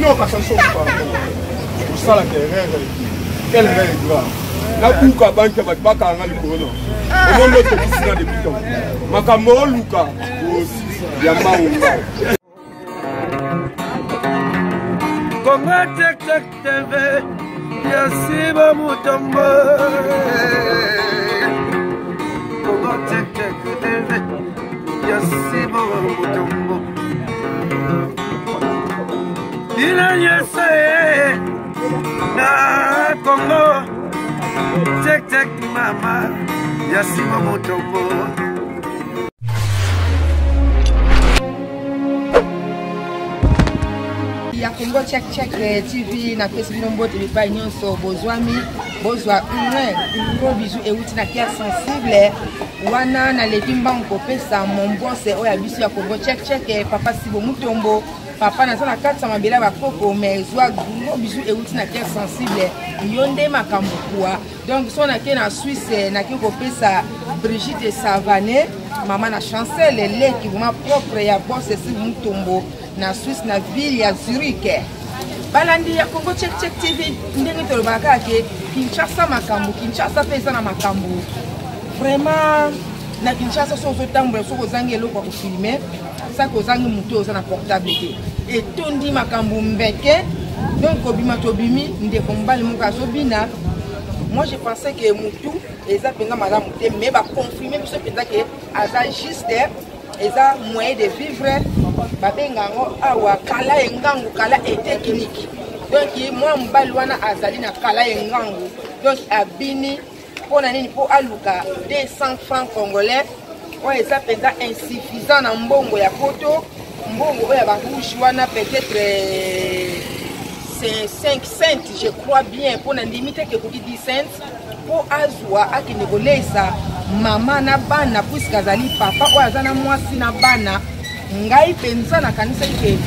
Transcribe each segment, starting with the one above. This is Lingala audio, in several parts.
Bino okasa soki pardon. Osalaka erreur quelle erreur grave. Nabuka banki ya bato bakanga likolo na omoni otokisi na depuis ntango makambo oluka ya mbango mbango. Congo Tek Tek TV ya Siba Mutombo. Congo Tek Tek TV ya Siba Mutombo. Bino nyonso ye na Congo Tek Tek mama ya Siba Mutombo. Ya Congo Check Check eh, TV, napesi bino mbote bipai nyonso bozwami, bozwa un gros bisou euti na cœur sensible wana. Naleki mbangu kopesa mombose oyo ya biso ya Congo Check Check, eh, papa Sibo Mutombo. Papa, naza na kati ya mabele ya bakoko, mais zwa gros bisou euti na cœur sensible, yo nde makambo kuwa. Donc so nake na Suisse, nake kopesa Brigitte Savane, mama na Chancel, leki vraiment propre ya boss Sibo Mutombo na Suisse, na ville ya Zurich. Balandi ya Congo Check Check TV, ndenge tolobaka kaka ke Kinshasa makambo, Kinshasa mpe eza na makambo vraiment. Na Kinshasa soki ozotambola, soki ozangi eloko ya kofilme, saki ozangi motu, oza na portable te, etondi makambo mbeke. Donc kobima tobimi, ndeko mobali moko azobina. Moi je pensais que motu eza mpenza malamu te, mais baconfirme biso mpenza ke aza juste, eza moyen de vivre. Babenga yango awa kala engangu, kala etekiniki. Donc mwa mobali wana azali na kala engangu, donc abini mpo na nini? Mpo aluka 200 francs congolais oyo eza mpenza insuffisant na mbongo ya poto, mbongo oyo ya barouge wana, peut-être c'est 5 cents je crois bien, mpo na ndimi te ke ekoki 10 cents, mpo azwa akende koleisa mama na bana, puisque azali papa oyo aza na mwasi na bana. Ngai mpenza nakanisaki ke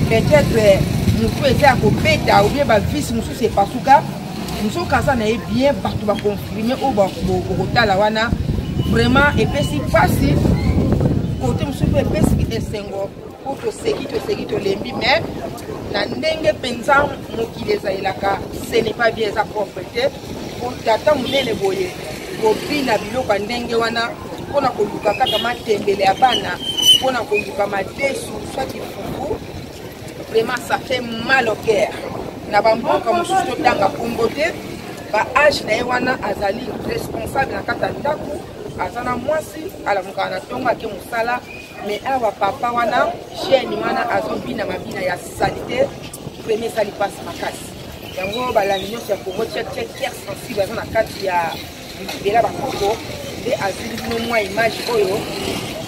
peut-être motu eza ya kobeta ou bien bavisi mosusu epasuka, nzoka aza na ye bien. Bato baconfirme oyo bokotala wana, vraiment epesi mpasi, kote mosusu mpe epesi esengo, po toseki toseki tolembi. Mais na ndenge mpenza mokili ezalelaka, ce n'est pas bien, eza propre te po tata monene boye kobina biloko ya ndenge wana mpona koluka kaka matembele ya bana, mpona koluka madesu soit fufu. Vraiment ça fait mal au cœur. Na bamboka mosusu totanga kombo te, baage na ye wana azali responsable na kati ya ndako, aza na mwasi, alamukaka na ntongo ake mosala. Mais awa papa wana, jeune wana azobina mabina ya salite, premier esali mpasi makasi. Yango balandi nyonso ya Congo Check Check, cœur sensible aza na kati ya libela bakoko nde azwili bino mwa image oyo.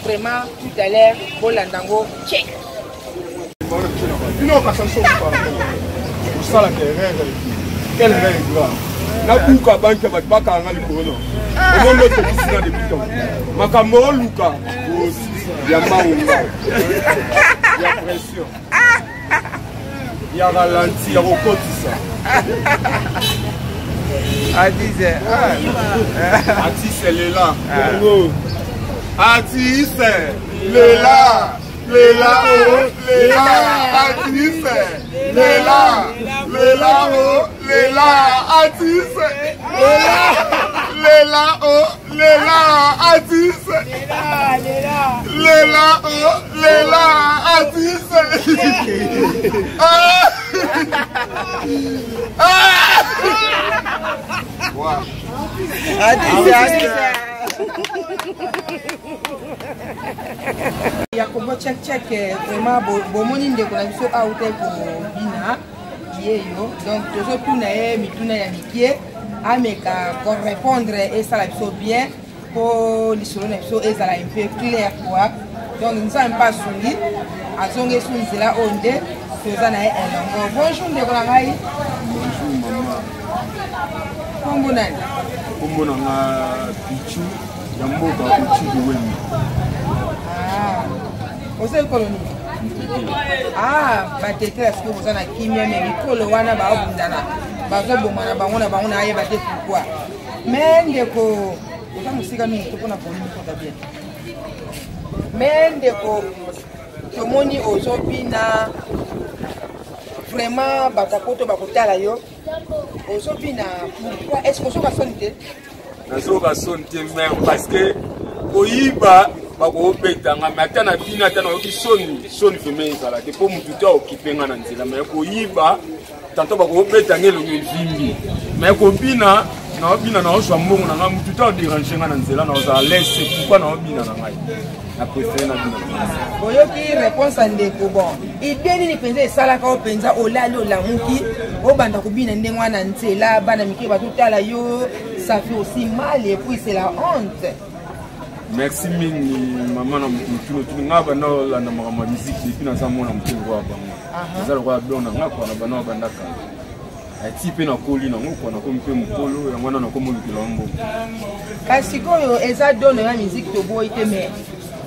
Vraiment tout à l'heure bolanda yango check. Bino okasa soki pardon. Osalaka erreur quelle erreur grave. Nabuka banki ya bato bakanga likolo na omoni otokisi na depuis ntango makambo oluka ya mbango mbango ya pression ya ralenti ya kokotisa. Atise. Atise lela Congo, atise lela lela o lela, atise lela lela o lela, atise lela lela o lela, atise lela o lela, atise. Ah! Ah! Atise, atise. Ya Congo Check Check, vraiment bomoni ndeko na biso auta kobina yeyo. Donc tozotuna ye mituna ya mikie, ameka korépondre, esala biso bien mpo lisolo na biso ezala un peu clair quoi. Donc Nzambe mpe asungi, azongi esu nzela oyo nde toza na ye elongo. Bonjour ndeko na ngai. Bonjour mama. Kombo nani? Kombo na nga Pichu ya mboka Pichu Biwembe. Ah, oza ekolo nini? Ah, batetela sikoyo boza na kimia, me mikolo wana baobundana, bazobomana bango na bango, nayeba te pourquoi. Me ndeko, oza mosika mingi to mpona volume kota bien. Me ndeko, tomoni ozobina. Vraiment bato ya poto bakotala yo ozobina pourquoi? Est ce que ozoka soni te? Nazoka soni te mare, parce que koyiba bakobeta nga, me ata na bino ata nayoki soni, soni vraimen ezala te, mpo motu te aokipe nga na nzela. Me koyiba tanto bakobeta nga elongi evimbi, me kobina naobina, naozwa mbongo na ngai, motu te aoderange nga na nzela, naozala lese. Pourkui naobina na ngai? Na préféré na bino. Boyoki réponse ya ndeko. Bon, idée nini mpenza esalaka oyo mpenza olali olamuki obanda kobina ndenge wana nzela, bana mike bazotala yo? Ça fait aussi mal et puis c'est la honte. Merci mingi mama na motuna otuni ngai. Banda olanda makambo ya musique depuis naza mwana moke lokola bango, eza lokola don na ngai kua na banda obandaka ati mpe nakoli nango kua nakomi mpe mokolo, yango wana nakomi olukela wa mbongo. Kasi sikoyo eza dono ya musique, toboyi te, mais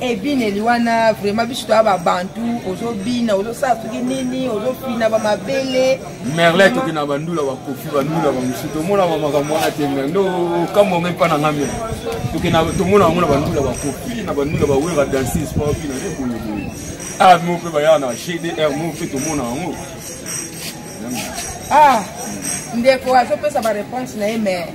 ebineli wana vraiment biso toya babantu, ozobina ozosala soki nini, ozofina bamabele. Merle, toke na bandula bakofi, bandula bamosusu, tomona bamakambo wana te. Mer ndo okamwanga epa na nga mer, toke tomona yango na bandula bakofi, na bandula bawera dansis po babina nde boyeboye. Ah, mo mpe bayaka na GDR, mo mpe tomona yango. Ah, ndeko azopesa baréponse na ye, mais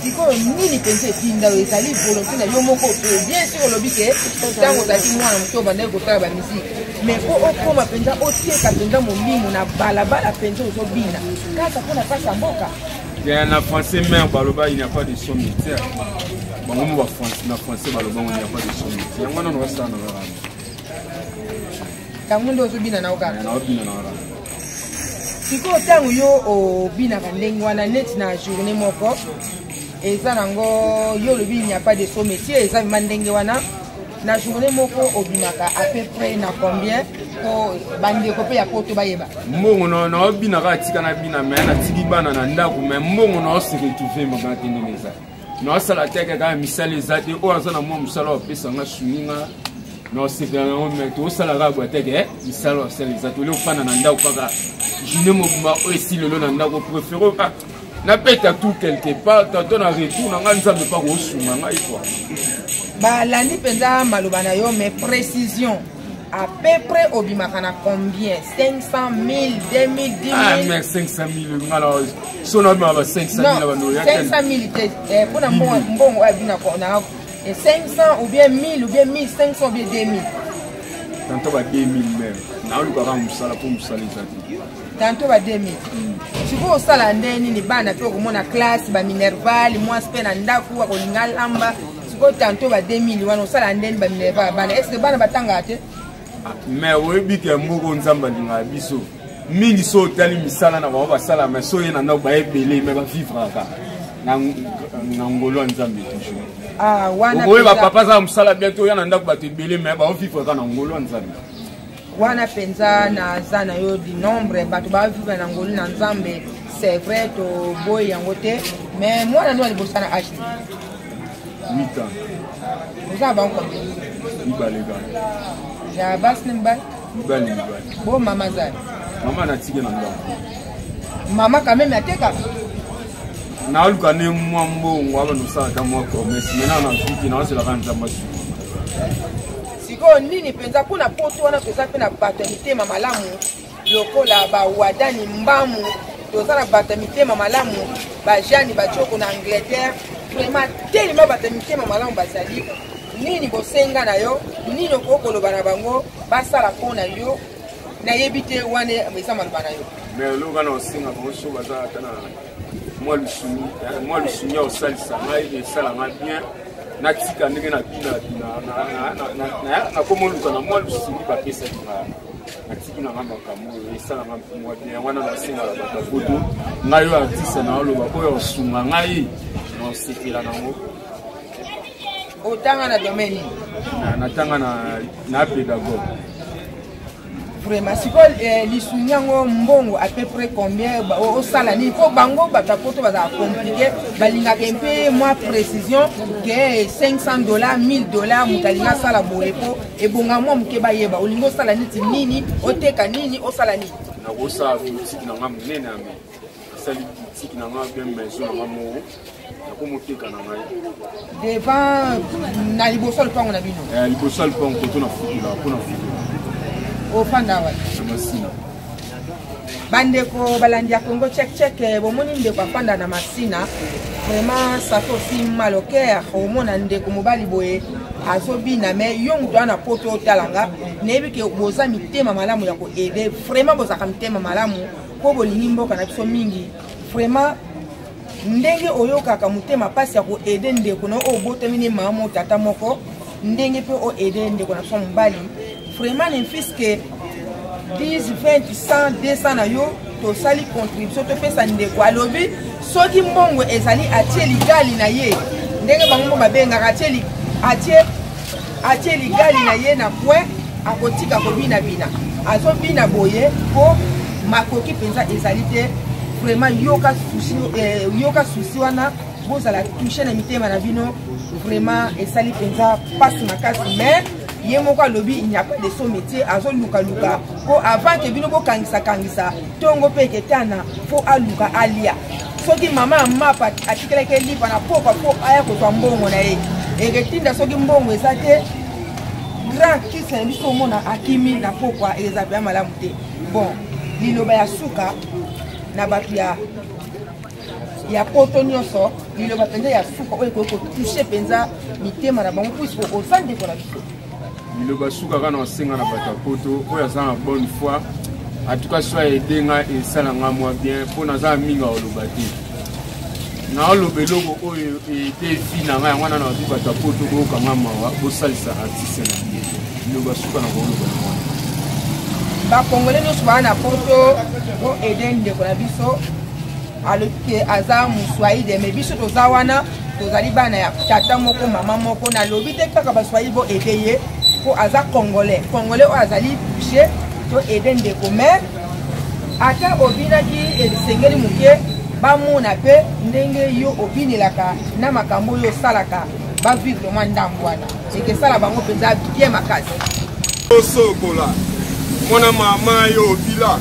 sikoyo nini mpenza etinda oyo? Ezali volonté na yo moko? Bien sûr olobi ke ntango ozalaki mwana moke obandaki kotala bamusike, mais mpo okóma mpenza oteka mpenza molimo na balabala mpenza ozobina kaka mpona mpasi ya mboka? Na français mare baloba il n'y a pas de son métier. Bango mo na français baloba ngo il n'y a pas de son métier, yango wana nakosala na kaka. Yango nde ozobina nao kaka? Naobina na kaka. Sikoyo ntango yo obinaka ndenge wana, neti na journée moko eza nango, yo olobi il n'y a pas de sot métier, eza vraiment ndenge wana, na journée moko obimaka à peu près na combien, po bandeko mpe ya poto bayeba? Mbongo naobinaka, atika na bina, me natiki bana na ndako, me mbongo naose retrouve mabana te. Ndenge eza, naosala te kaka misala eza te. Oyo aza na mwa mosala oyo apesanga suninga, naosepela nango, me tosala kaka bwa teke misala osala eza te. Olie ofanda na ndako kaka journée mobimba oyo esi lelo na ndako, préféré nabeta tout quelque part tanto na retour na ngai, Nzambe mpa kosunga ngai kua. Balandi mpenza maloba na yo, mais précision, à peu près obimaka na combien? 500 000, 2000, 10 000? Ah, mais 500 000 nga na so na obimaka ba 500 000 na bando. 500 000 te, mpona mbongo oyo abina na 500 ou bien 1000 ou bien 1500 ou bien 2000? Tantôt ba 2000 même, naolukaka mosala mpo mosala eza te. Tantôt ba 2000. Sikoyo osala nde nini? Bana mpe okomona classe baminerval, mwasi mpe na ndako akolinga lamba. Sikoyo tantôt ba 2000 wana osala ndeni baminerval ya bana? Est ce que bana batangaka te? Mais oyebi ke moko Nzambe alingaka biso mingi. So otali misala na bango basala, mais so oye na ndako baebele, mais bavivraka na ngolo ya Nzambe toujours. Ah, wana okoyeba papa aza mosala bien te, oya na ndako bato ebele, mais baovivre kaka na ngolo ya Nzambe. Wana mpenza naza na yo du nombre bato bavivre na ngolu na Nzambe, c'est vrai, toboyi yango te. Mais mwana no ya liboso na age? 8 ans. Oza na bango combien? Mibale kaka. Ya basi na mibali? Mibali, mibali. Bo mama azali? Mama natike na ndako. Mama quand même atekaka? Naluka nde mwa mbongo aba nosala ata mwa commerce, maintenant nazwi te, naozelaka Nzambe asuka. Sikoyo nini mpenza mpona poto wana? Toza mpe na bato ya mitema malamu lokola bawadani mbamu, toza na bato ya mitema malamu bajani batioko na Angleterre, vraiment telema bato ya mitema malamu bazali. Nini bosenga na yo? Nini okoki koloba na bango basala mpo na yo? Nayebi te, wana eza maloba na yo. Mais eloko wana osenga bango, so baza ata na mwa lusuni, mwa lusuni ya kosalisa ngai, esala ngai bien, natika ndenge na bina nakoma oluka na mwa lusuni bapesaki ngai, natiki na ngai makambo oyo esalanga mwa bien. Yango wana nasengaka bato ya poto, ngai oyo artiste na oloba oyo osunga ngai, na osepela nango. Otanga na domaine? Natanga na pédagogue. Vraiment, sikoyo lisungi yango mbongo à peu près combien? Osala nini? Mpo bango bato ya poto bazala compliqué, balingaka mpe mwa précision ke 500 $, 1000 $, moto alingi asala boye, mpo ebonga mwa moke bayeba olingi osala neti nini, oteka nini, osala nini. Nakosala boutique na nga monene ya me asali boutique na nga bien, maison na nga moko, nakomoteka na ngai. Devant na liboso ya lopango na bino? Liboso ya lopango, koto na futula, mpo na futula. Ofanda wapi? Na Masina. Bandeko balandi ya Congo check check, eh, bomoni ndeko afanda na Masina, vraiment ça fait aussi mal au cœur. Omona ndeko mobali boye azobina, mais yo moto wana poto otala nga, nayebi ke boza mitema malamu ya koaider, vraiment bozalaka mitema malamu mpo bolingi mboka na biso mingi. Vraiment ndenge oyokaka motema mpasi ya koaider ndeko na oyo obotami ne mama moko tata moko, ndenge mpe oaider ndeko na biso mobali, vraiment ne fût que 10 20 100 200 na yo tosali contribution topesa ndeko. Alobi soki mbongo ezali atie ligali na ye, ndenge bango mo babengaka atie atie atie ligali na ye na coin, akotika kobinabina, azobina boye mpo makoki mpenza ezali te. Vraiment yoka souci, eh, yoka souci wana, bozala touche na mitema na bino. Vraiment esali mpenza mpasi makasi, mais ye moko alobi il n'y a pas de sot métier, azolukaluka mpo avant ke bino bokangisa-kangisa ntongo mpe eketana, fo aluka alia. Soki mama ya mapa atikelaki lipa na pokwa, mpo aya kozwa mbongo na ye eketinda, soki mbongo eza te, grand kisi na biso omona akimi na pokwa, eza mpenza malamu te. Bon, liloba ya suka na bato ya poto nyonso, liloba mpenza ya suka oyo ekoki kotouche mpenza mitema na bango, puisque oza ndeko na biso. Liloba suka kaka na osenga na bato ya poto oyo aza na bonne foi, en tout cas so aide nga, esala nga mwa bien, mpo naza na mingi akoloba te. Naoloba eloko oyo ete vi na ngai yango wana, na babi bato ya poto boyokanga mawa, bosalisa artiste na biso. Liloba suka na koloba yango wana. Bakongole nyonso baa na poto, boaide ndeko na biso. Alobi ke aza moswahili, me biso toza wana, tozali bana ya tata moko mama moko. Nalobi te kaka baswahili boaide ye, mpo aza congolais, congolais oyo azali touche, toaide ndeko. Mais ata obinaki, esengeli moke bamona mpe ndenge yo obinelaka na makambo oyo osalaka, bavivre mwa ndambo wana, ekesala bango mpenza bien makasi. Osokola mwana mama yo obila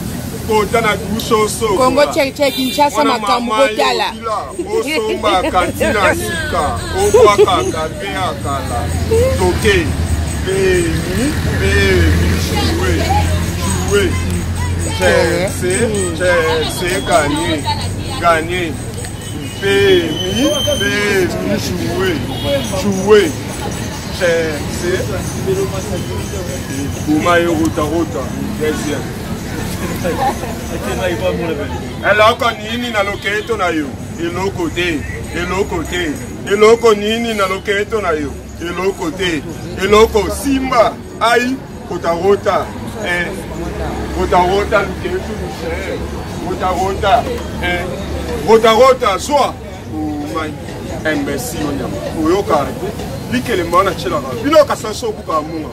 kota na douche, osokola. Congo check check, Kinshasa makambo botala. Osomba kantina ya sika, obwaka kabe ya kala, toke pemi pemi, joue joue, Chelsea Chelsea gagne gagne, pemi pemi, joue joue, Chelsea boma ye rotarota deuxième. Eloko nini na loketo na yo? Eloko te, eloko te. Eloko nini na loketo na yo? Eloko te, eloko. Simba ai kotarota, eh, kotarota loketo lushe, kotarota, eh, kotarota zwa omai imbécile onyama oyoka likelemba wana tyelaka bino kasa so obukaka monga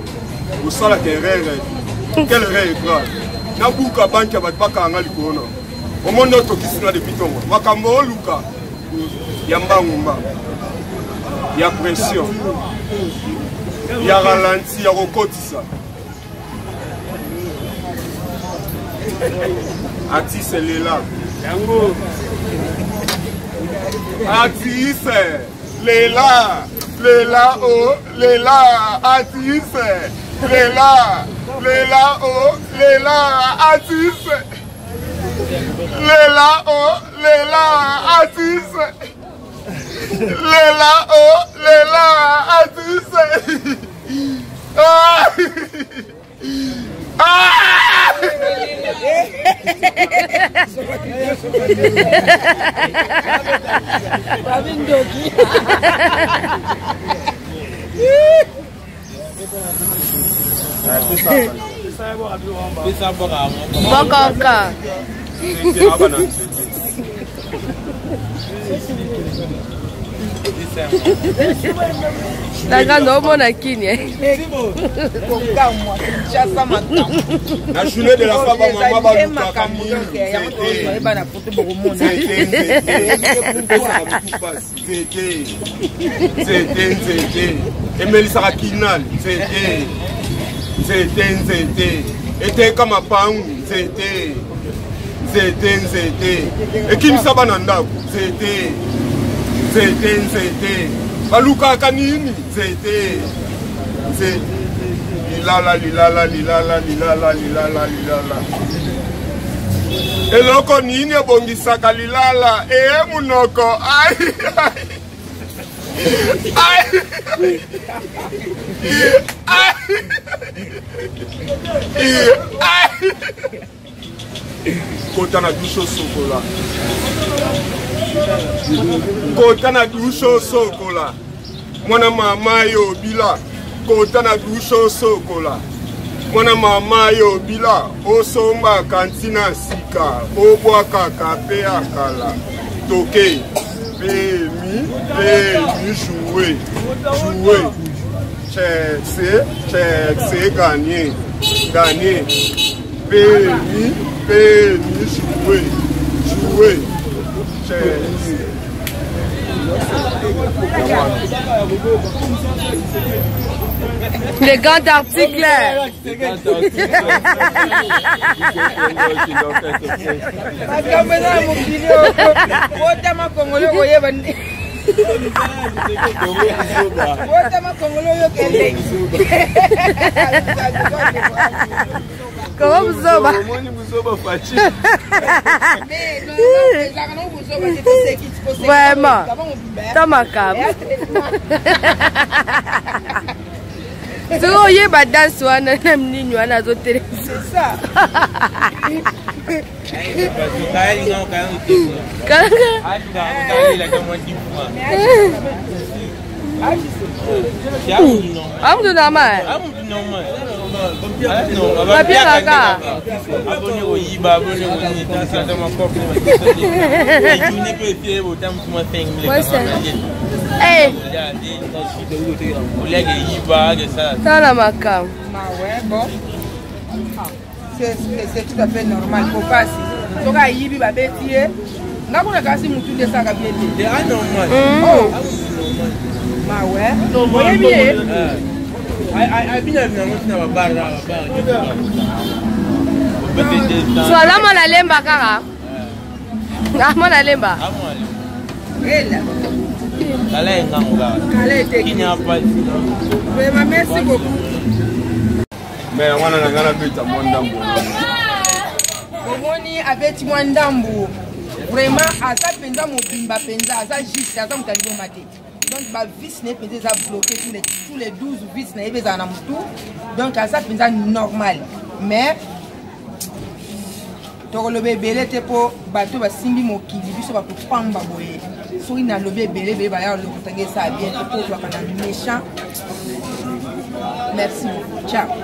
osalaka erreur. Quelle erreur grave! Nabuka banki ya bato bakanga likolo na omoni otokisi nga depuis ntongo. Makambo oluka ya mbangu mbangu, ya pression, ya ralenti, ya kokotisa artiste lela yango, artiste lela lela o lela, artiste lela lela o lela, artiste lela o lela, artiste lela o lela, artiste. Ah! Ah! Babi ndoki. Bokonka. Nanga omona kini. Kokamwa, Kinshasa makambo. Na journée de la femme, bamama balukaka. Yango toyeba na poto bokomona. Nzete nzete nzete emelisaka kinal, nzete nzete nzete eteka mapangu, nzete nzete nzete ekimisa bana ndako, nzete nzete nzete balukaka nini? Nzete nzete lilala lilala lilala lilala lilala lilala. Eloko nini ebongisaka lilala eye munoko ai ai ai ai. Kota na douche osokola, kota na douche osokola, mwana mama yo bila. Kota na douche osokola, mwana mama yo bila. Osombaka ntina sika, obwakaka mpe ya kala. Toke pemi pemi joue joue chekse chekse gagné gagné pemi pemi joue joue chekse. Les grands articles. Makambo eza na mokili oyo, botama kongolo koyeba, botama kongolo oyoka elengi. Comment buzoba? Omoni buzoba faci. Vraiment. Ta makambo. Soki oyeba danse wana na nini wana azotelemisa. Amutu normal. Papier kaka. Eh. Tala makambo. Bon. C'est tout à fait normal. Kopasi. Soki ayibi, babeti ye. Nga kuna kasi mutu nde esalaka bien te. Oh. Mawe. Oyebi ye? So aza mwana lemba kaka. Ah, mwana lemba. Ela. Kala eteki. Vraiment, merci beaucoup. Mais wana na ngai nabeta mwa ndambo. Omoni abeti mwa ndambu. Vraiment aza mpenza mobimba mpenza, aza juste, aza moto aliboma te. Donc bavice na ye mpenza eza bloqué, tous les 12 vice na ye mpe ezala na motu. Donc aza mpenza normal, mais tokoloba ebele te mpo bato basimbi mokili, biso bato pamba boye. Soki nalobi ebele ebele, baya lokotanga, esala bien te mpo ozwaka na méchant. Merci beaucoup, ciao.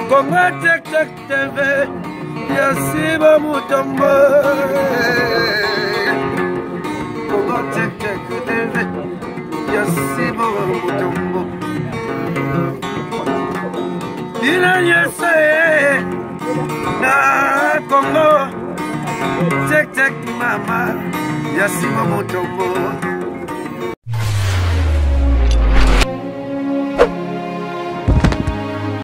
Kongo Tek Tek TV ya Siba Mutombo. Kongo Tek Tek TV ya Siba Mutombo. Bino nyonso ye na Kongo Tek Tek, mama ya Siba Mutombo.